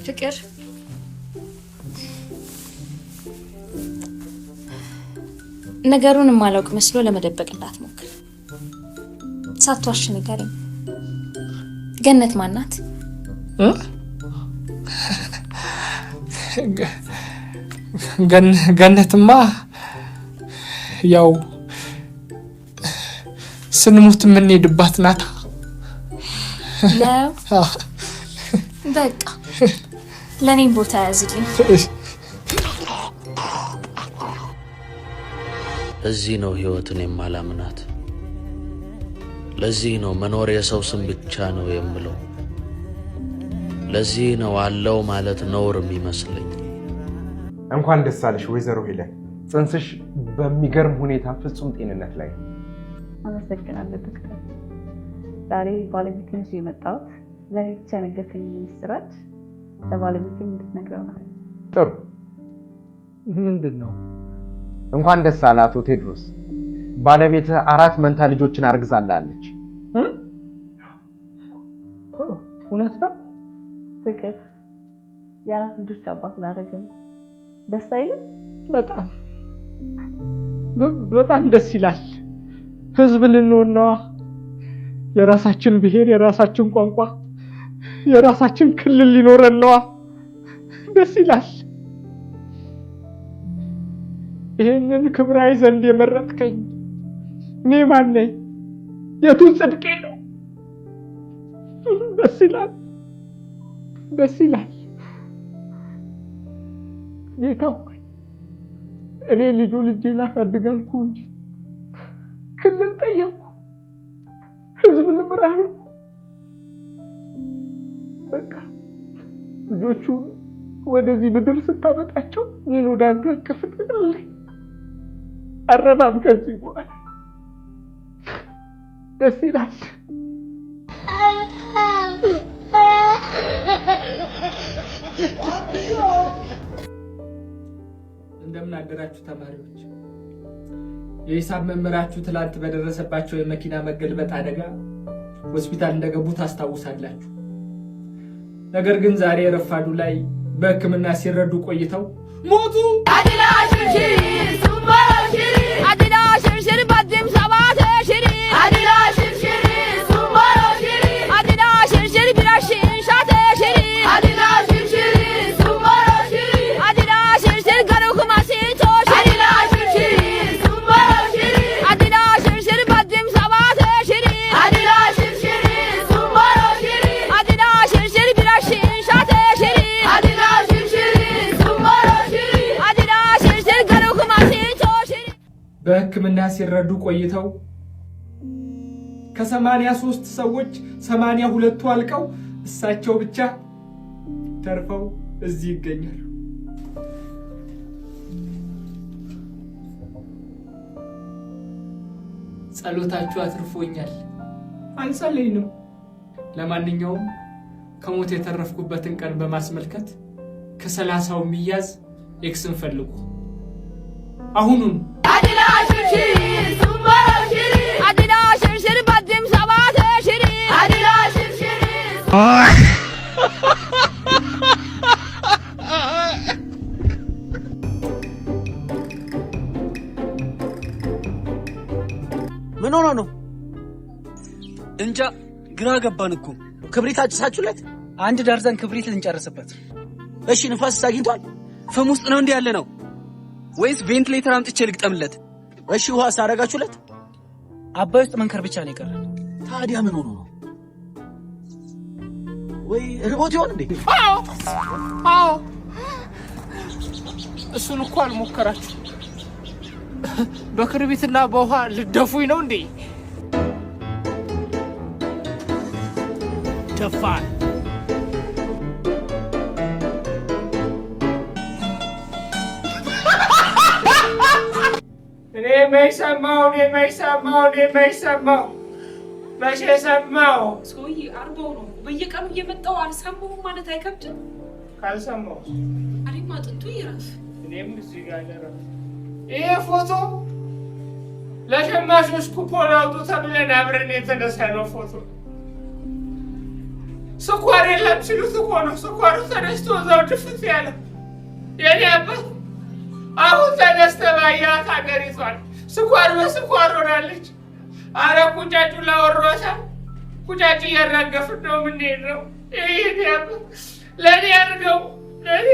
ፍቅር ነገሩን የማላውቅ መስሎ ለመደበቅ እንዳትሞክር። ሳትዋሽ ንገረኝ። ገነት ማናት? ገነትማ ያው ስንሞት የምንሄድባት ናታ። ነው በቃ ለእኔም ቦታ ያዝልኝ። ለዚህ ነው ህይወትን የማላምናት። ለዚህ ነው መኖር የሰው ስም ብቻ ነው የምለው። ለዚህ ነው አለው ማለት ነውር የሚመስለኝ። እንኳን ደስ አለሽ ወይዘሮ ሄለን፣ ጽንስሽ በሚገርም ሁኔታ ፍጹም ጤንነት ላይ ነው። አመሰግናለሁ ዶክተር። ዛሬ ባለቤቴን ይዤ የመጣሁት ለእኔ ብቻ የነገርከኝ ምስራች ለባለቤቴም እንድትነግረው ነው። ጥሩ። ምንድን ነው? እንኳን ደስ አለ አቶ ቴድሮስ፣ ባለቤትህ 4 መንታ ልጆችን አርግዛላለች። እውነት ነው? ፍቅር የ4 ልጆች አባት ላደረግን ደስ አይልም? በጣም በጣም ደስ ይላል። ህዝብ ልንሆን ነዋ። የራሳችን ብሔር፣ የራሳችን ቋንቋ፣ የራሳችን ክልል ሊኖረን ነዋ። ደስ ይላል። ይሄንን ክብራዊ ዘንድ የመረጥከኝ እኔ ማን ነኝ? የቱ ጽድቄ ነው? ደስ ይላል፣ ደስ ይላል። ጌታ ሆይ እኔ ልጁ ልጄ ላሳድግ አልኩህ እንጂ ክልል ጠየቅኩ፣ ህዝብ ልምራ አልኩ። በቃ ልጆቹ ወደዚህ ምድር ስታመጣቸው እኔን ወደ አንተ እቅፍ ትጥላለህ። አረባም ከዚህ በኋላ ደስ ይላል። እንደምን አደራችሁ ተማሪዎች። የሂሳብ መምህራችሁ ትላንት በደረሰባቸው የመኪና መገልበጥ አደጋ ሆስፒታል እንደገቡ ታስታውሳላችሁ። ነገር ግን ዛሬ ረፋዱ ላይ በሕክምና ሲረዱ ቆይተው ሞቱ። በሕክምና ሲረዱ ቆይተው ከ83 ሰዎች 82ቱ አልቀው እሳቸው ብቻ ተርፈው እዚህ ይገኛሉ። ጸሎታችሁ አትርፎኛል። አልጸለይንም። ለማንኛውም ከሞት የተረፍኩበትን ቀን በማስመልከት ከ30ው የሚያዝ ኤክስን ፈልጉ አሁኑን። ምን ሆኖ ነው? እንጃ ግራ ገባን እኮ። ክብሪት አጭሳችሁለት? 1 ደርዘን ክብሪት ልንጨርስበት። እሺ ንፋስ አግኝቷል? ፍም ውስጥ ነው እንዲህ ያለ ነው ወይስ ቬንቲሌተር አምጥቼ ልግጠምለት? እሺ ውሃ ሳረጋችሁለት? አባይ ውስጥ መንከር ብቻ ነው የቀረን። ታዲያ ምን ሆኖ ነው? ወይ ርቦት ይሆን እንዴ? አዎ አዎ፣ እሱን እኮ አልሞከራችሁ። በክርቢትና በውሃ ልደፉኝ ነው እንዴ? ደፋር። እኔ መች ሰማሁ? እኔ መች ሰማሁ? እኔ መች ሰማሁ? መቼ ሰማሁ? ሰውዬ አርባው ነው በየቀኑ እየመጣሁ አልሰማሁም ማለት አይከብድም? ካልሰማሁ እኔም አጥንቱ ይረፍ። እኔም እዚህ ጋር ልረፍ። ይሄ ፎቶ ለሸማቾች ኩፖን አውጡ ተብለን አብረን የተነሳ ነው ፎቶ። ስኳር የለም ሲሉት እኮ ነው ስኳሩ ተነስቶ እዛው ድፍት ያለ። የኔ አባት አሁን ተነስተህ ባያት ሀገሪቷን ስኳር በስኳር ሆናለች። አረ ቁጫጩ ላወሯታል። ቁጫጭ እያራገፍን ነው የምንሄድ ነው። የኔ አባት ለእኔ አድርገው ለእኔ።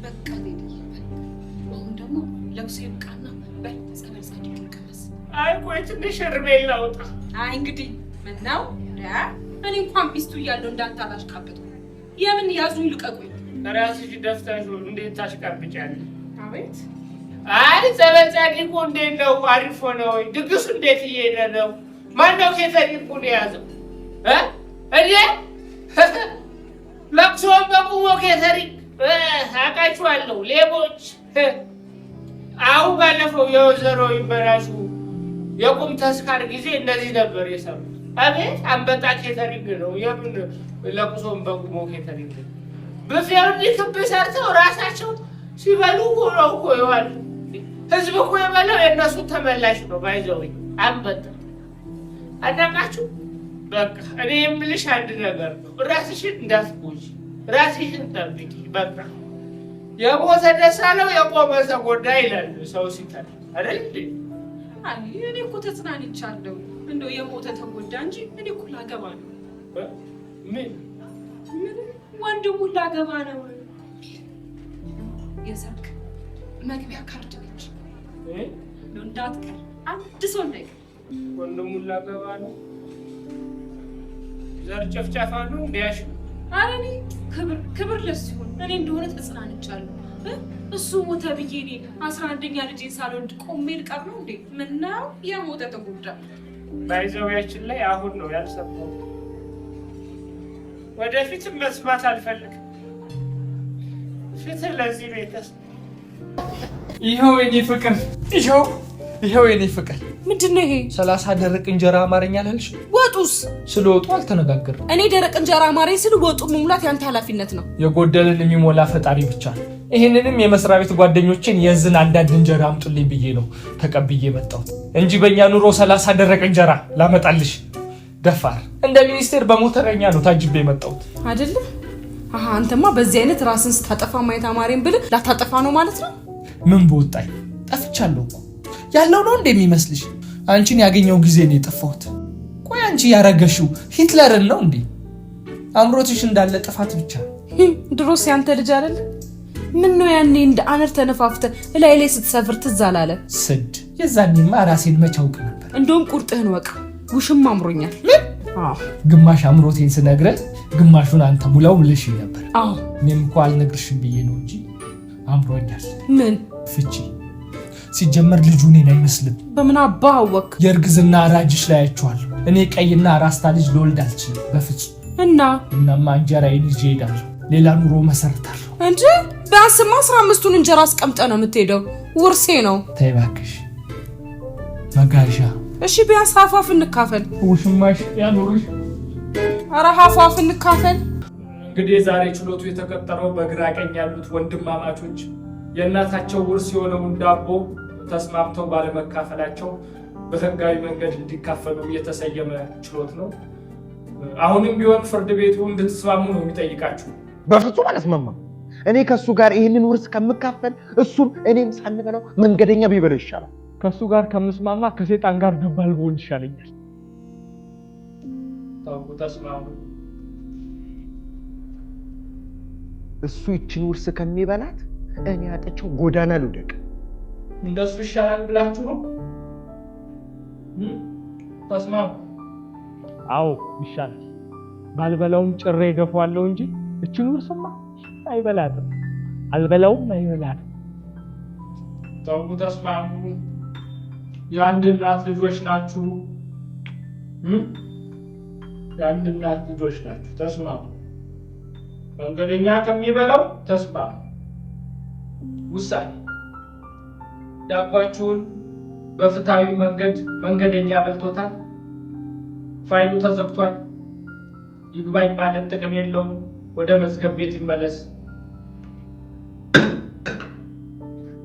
በቃ ቴዲዬ፣ በቃ። አሁን ደግሞ ለቅሶ ይብቃና በል ጸበል ጻድቅ እንቀመስ። አይ ቆይ ትንሽ እርሜን ላውጣ። አይ እንግዲህ ምነው እኔ እንኳን ሚስቱ እያለሁ እንዳንተ አላሽቃበጥኩም። የምን ያዙኝ ልቀቁኝ። ራስሽ ደፍተሽ እንዴት ታሽቃብጫለሽ? አቤት። አይ ጸበል ጻድቁ እንዴት ነው? አሪፍ ሆነ ወይ? ድግሱ እንዴት እየሄደ ነው? ማነው catering ኡን የያዘው? እኔ ለቅሶውን በቁሞ catering አውቃችኋለሁ፣ ሌቦች። አሁን ባለፈው የወይዘሮ ይመራሹ የቁም ተስካር ጊዜ እነዚህ ነበር የሰሩት። አቤት አንበጣ catering ነው። የምን ለቅሶውን በቁሞ catering ነው። ብፌውን እንዲህ ክብ ሰርተው ራሳቸው ሲበሉ ሆነው እኮ ይዋሉ። ህዝብ እኮ የበላው የእነሱ ተመላሽ ነው። By the way አንበጣ አናቃችሁ። በቃ እኔ የምልሽ አንድ ነገር ነው። ራስሽን እንዳትጎጂ፣ ራስሽን ጠብቂ። በቃ የሞተ ደስ አለው የቆመ ተጎዳ ይላል ሰው ሲተር አይደል እንዴ? አይ እኔ እኮ ተጽናንቻለሁ። እንደው የሞተ ተጎዳ እንጂ እኔ እኮ ላገባ ነው። ምን ምን ወንድሙን ላገባ ነው። የሰርግ መግቢያ ካርድ ነች። እንደው እንዳትቀር፣ አንድ ሰው እንዳይቀር። ወንድሙን ላገባ ነው። ዘር ጭፍጨፋ ነው እንዲያሽ። ኧረ እኔ ክብር ክብር ለሱ ይሁን። እኔ እንደሆነ ተጽናንቻለሁ። እሱ ሞተ ብዬ እኔ 11ኛ ልጄን ሳልወልድ ቆሜ ልቀር ነው እንዴ? ምነው የሞተ ተጎዳ። By the way ያችን ላይ አሁን ነው ያልሰማሁት። ወደፊትም መስማት አልፈልግም። ፍትህ ለዚህ ቤተሰብ። ይኸው የኔ ፍቅር፣ ይኸው ይኸው የኔ ፍቅር። ምንድን ነው ይሄ? 30 ደረቅ እንጀራ አማርኛ አላልሽ? ወጡስ? ስለ ወጡ አልተነጋገርንም። እኔ ደረቅ እንጀራ አማረኝ ስል ወጡ መሙላት ያንተ ኃላፊነት ነው። የጎደልን የሚሞላ ፈጣሪ ብቻ ነው። ይህንንም የመስሪያ ቤት ጓደኞቼን የዝን አንዳንድ እንጀራ አምጡልኝ ብዬ ነው ተቀብዬ መጣሁት እንጂ በእኛ ኑሮ 30 ደረቅ እንጀራ ላመጣልሽ ደፋር። እንደ ሚኒስቴር በሞተረኛ ነው ታጅቤ የመጣሁት። አይደለ? አሃ አንተማ በዚህ አይነት ራስን ስታጠፋ ማየት አማረኝ ብልህ ላታጠፋ ነው ማለት ነው። ምን በወጣኝ ጠፍቻለሁ እኮ ያለው ነው እንደሚመስልሽ። አንቺን ያገኘው ጊዜ ነው የጠፋሁት። ቆይ አንቺ ያረገሽው ሂትለርን ነው እንዴ? አምሮትሽ እንዳለ ጥፋት ብቻ። ድሮስ ያንተ ልጅ አይደል? ምን ነው ያኔ እንደ አነር ተነፋፍተ እላይ ላይ ስትሰፍር ትዝ አላለ? ስድ የዛኔማ ራሴን መች አውቅ ነበር። እንደውም ቁርጥህን ወቅ። ውሽም አምሮኛል። ምን? አዎ ግማሽ አምሮቴን ስነግረህ ግማሹን አንተ ሙላው ብለሽኝ ነበር። አዎ እኔም እኮ አልነግርሽም ብዬ ነው እንጂ አምሮኛል። ምን? ፍቺ። ሲጀመር ልጁ እኔን አይመስልም። በምን አባህ አወክ? የእርግዝና ራጅሽ ላይ አይቼዋለሁ። እኔ ቀይና ራስታ ልጅ ልወልድ አልችልም በፍጹም። እና እናማ እንጀራዬን ይዤ እሄዳለሁ። ሌላ ኑሮ መሰርታለሁ። እንጂ ቢያንስማ 15ቱን እንጀራ አስቀምጠ ነው የምትሄደው። ውርሴ ነው። ተይ እባክሽ መጋዣ። እሺ ቢያንስ ሀፋፍ እንካፈል። ውሽማሽ ያኑርሽ። ኧረ ሀፋፍ እንካፈል። እንግዲህ ዛሬ ችሎቱ የተቀጠረው በግራ ቀኝ ያሉት ወንድማማቾች የእናታቸው ውርስ የሆነውን ዳቦ ተስማምተው ባለመካፈላቸው በህጋዊ መንገድ እንዲካፈሉ የተሰየመ ችሎት ነው። አሁንም ቢሆን ፍርድ ቤቱ እንድትስማሙ ነው የሚጠይቃችሁ። በፍጹም አልስማማም። እኔ ከእሱ ጋር ይህንን ውርስ ከምካፈል እሱም እኔም ሳንበላው መንገደኛ ቢበላው ይሻላል። ከእሱ ጋር ከምስማማ ከሴጣን ጋር ደባል ብሆን ይሻለኛል። ተው ተስማሙ። እሱ ይችን ውርስ ከሚበላት እኔ አጥቼው ጎዳና ልውደቅ። እንደሱ ይሻላል ብላችሁ ነው? ተስማሙ። አዎ ይሻላል። ባልበላውም ጭሬ ገፏለሁ እንጂ እችን ውርስማ አይበላትም። አልበላውም አይበላትም። ተው ተስማሙ። የአንድ እናት ልጆች ናችሁ። የአንድ እናት ልጆች ናችሁ። ተስማሙ። መንገደኛ ከሚበላው ተስማሙ። ውሳኔ ዳቧችሁን በፍትሃዊ መንገድ መንገደኛ በልቶታል። ፋይሉ ተዘግቷል። ይግባኝ ማለት ጥቅም የለውም። ወደ መዝገብ ቤት ይመለስ።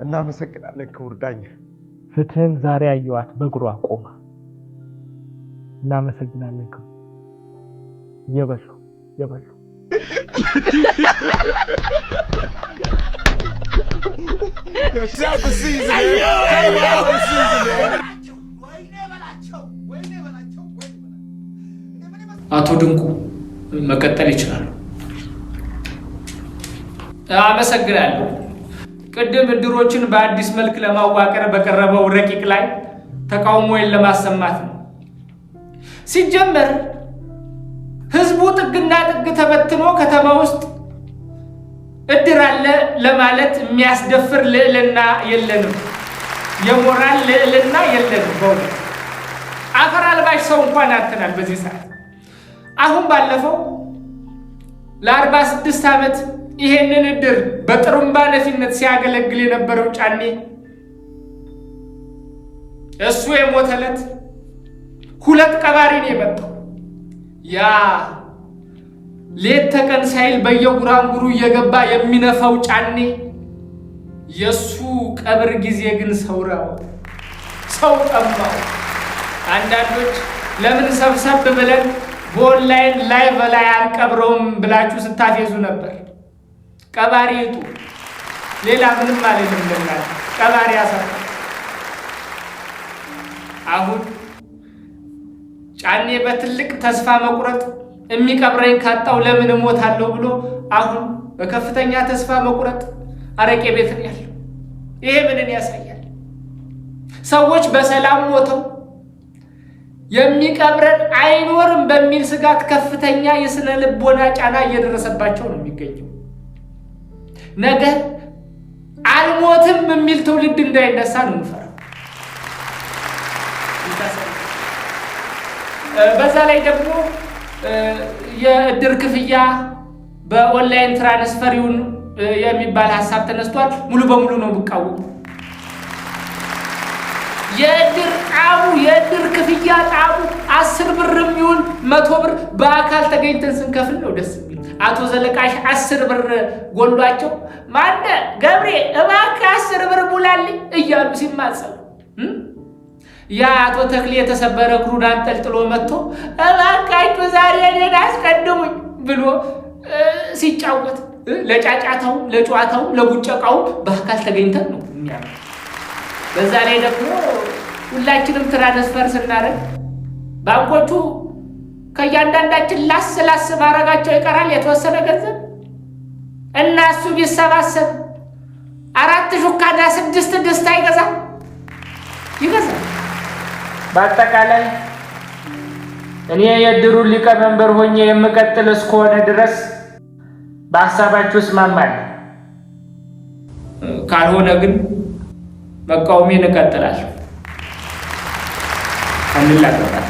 እናመሰግናለን ክቡር ዳኛ። ፍትህን ዛሬ አየዋት በእግሯ ቆማ። እናመሰግናለን ክቡር። እየበሉ እየበሉ። Shout to Caesar, man. Shout to Caesar, man. አቶ ድንቁ መቀጠል ይችላሉ። አመሰግናለሁ። ቅድም እድሮችን በአዲስ መልክ ለማዋቀር በቀረበው ረቂቅ ላይ ተቃውሞዬን ለማሰማት ነው። ሲጀመር ህዝቡ ጥግና ጥግ ተበትኖ ከተማ ውስጥ እድር አለ ለማለት የሚያስደፍር ልዕልና የለንም። የሞራል ልዕልና የለንም። በእውነት አፈር አልባሽ ሰው እንኳን አጥተናል በዚህ ሰዓት። አሁን ባለፈው ለ46 ዓመት ይሄንን እድር በጥሩምባ ነፊነት ሲያገለግል የነበረው ጫኔ እሱ የሞተ ዕለት ሁለት ቀባሪ ነው የመጣው። ያ ሌት ተቀን ሳይል በየጉራንጉሩ እየገባ የሚነፋው ጫኔ የሱ ቀብር ጊዜ ግን ሰው ራበው፣ ሰው ጠማው። አንዳንዶች ለምን ሰብሰብ ብለን በ online live ላይ አንቀብረውም ብላችሁ ስታፌዙ ነበር። ቀባሪ ይጡ፣ ሌላ ምንም አልልም። ለእናንተ ቀባሪ ያሳጣ። አሁን ጫኔ በትልቅ ተስፋ መቁረጥ የሚቀብረኝ ካጣው ለምን እሞታለሁ ብሎ አሁን በከፍተኛ ተስፋ መቁረጥ አረቄ ቤት ነው ያለው። ይሄ ምንን ያሳያል? ሰዎች በሰላም ሞተው የሚቀብረን አይኖርም በሚል ስጋት ከፍተኛ የስነ ልቦና ጫና እየደረሰባቸው ነው የሚገኘው። ነገ አልሞትም የሚል ትውልድ እንዳይነሳ ነው የምፈራው። በዛ ላይ ደግሞ የእድር ክፍያ በ online transfer ይሁን የሚባል ሀሳብ ተነስቷል። ሙሉ በሙሉ ነው የምቃወመው። የእድር ጣሙ የእድር ክፍያ ጣሙ 10 ብርም ይሁን 100 ብር በአካል ተገኝተን ስንከፍል ነው ደስ የሚል። አቶ ዘለቃሽ 10 ብር ጎሏቸው ማነ ገብሬ እባክህ 10 ብር ሙላልኝ እያሉ ሲማጸኑ፣ ያ አቶ ተክሌ የተሰበረ እግሩን አንጠልጥሎ መጥቶ እባካችሁ ዛሬ እኔን አስቀድሙኝ ብሎ ሲጫወት ለጫጫታውም ለጨዋታውም ለቡጨቃውም በአካል ተገኝተን ነው የሚያምር። በዛ ላይ ደግሞ ሁላችንም transfer ስናደርግ ባንኮቹ ከእያንዳንዳችን ላስ ላስ ማድረጋቸው ይቀራል የተወሰነ ገንዘብ እና እሱ ቢሰባሰብ 4 ሹካና 6 ድስት አይገዛም? ይገዛል። በአጠቃላይ እኔ የእድሩን ሊቀመንበር ሆኜ የምቀጥል እስከሆነ ድረስ በሀሳባችሁ እስማማለሁ። ካልሆነ ግን መቃወሜን እቀጥላለሁ። እንላቀቃለን።